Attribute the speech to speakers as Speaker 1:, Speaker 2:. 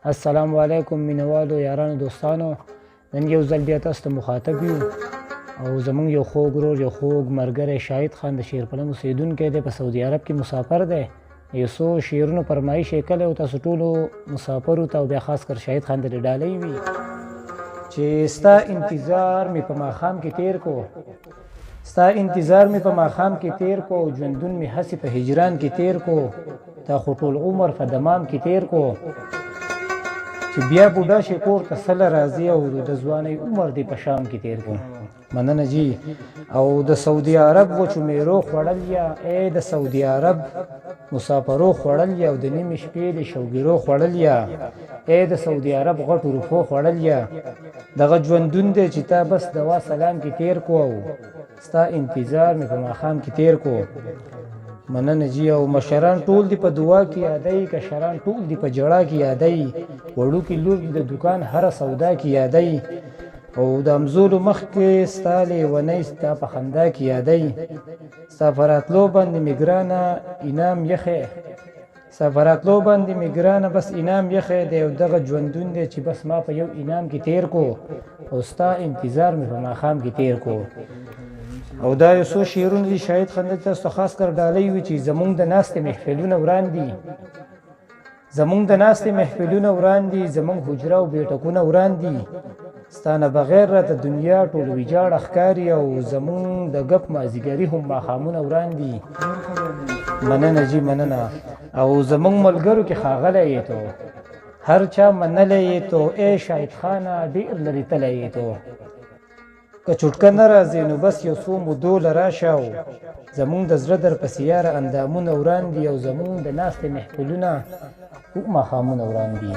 Speaker 1: السلام علیکم مینوالو، یارانو، دوستانو. نن یو ځل بیا تاسو ته مخاطب یو او زمونږ یو خوږ ورور، یو خوږ ملګری شاهد خان د شیرپلم اوسېدونکی دی، په سعودي عرب کې مسافر دی. یو څو شعرونو فرمایش یې کړی او تاسو ټولو مسافرو ته او بیا خاص کر شاهد خان ته د ډالۍ وي چې ستا انتظار مې په ماښام کې تیر کو، ستا انتظار مې په ماښام کې تیر کو او ژوندون مې هسې په هجران کې تیر کو. تا خو ټول عمر په دمام کې تیر کو، چې بیا بوډا شي کور ته سله راځي او د ځوانۍ عمر دې په شام کې تیر کو. مننه جی. او د سعودي عرب وچو میرو خوړل یا ای د سعودي عرب مسافرو خوړل یا او د نیمې شپې د شوګیرو خوړل یا ای د سعودي عرب غټو روپو خوړل یا، دغه ژوندون دی چې تا بس دوا سلام کې تیر کو او ستا انتظار مې په ماښام کې تیر کو. مننه جی. او مشران ټول دی په دعا کې یادای، کشران ټول دی په جړا کې یادای، وړوکي لور دی د دکان هره سودا کې یادای، او د امزولو مخ کې ستا لیونی ستا په خندا کې یادای. ستا په راتلو باندې مې ګرانه انعام یخی، ستا په راتلو باندې مې ګرانه بس انعام یخی دی، او دغه ژوندون دی چې بس ما په یو انعام کې تیر کو او ستا انتظار مې په ماښام کې تیر کو. او دا یو څو شعرونه دي شاهد خان تاسو ته خاص کر ډالۍ وي چې زمونږ د ناستې محفلونه وران دي، زمونږ د ناستې محفلونه وران دي، زمونږ حجره او بیټکونه وران دي، ستانه بغیر راته دنیا ټول ویجاړه ښکاري او زمونږ د ګپ مازیګري هم ماښامونه وران دي. مننه جی، مننه. او زمونږ ملګرو کې ښاغلی یې تو، هر چا منلی یې تو، ای شاهد خانه ډېر لرې تللی یې تو. که چوټکه نه راځې نو بس یو څو مودو له راشه او زمونږ د زړه در پسې یاره اندامونه وران دي او زمونږ د ناستې محفلونه ماښامونه وران دي.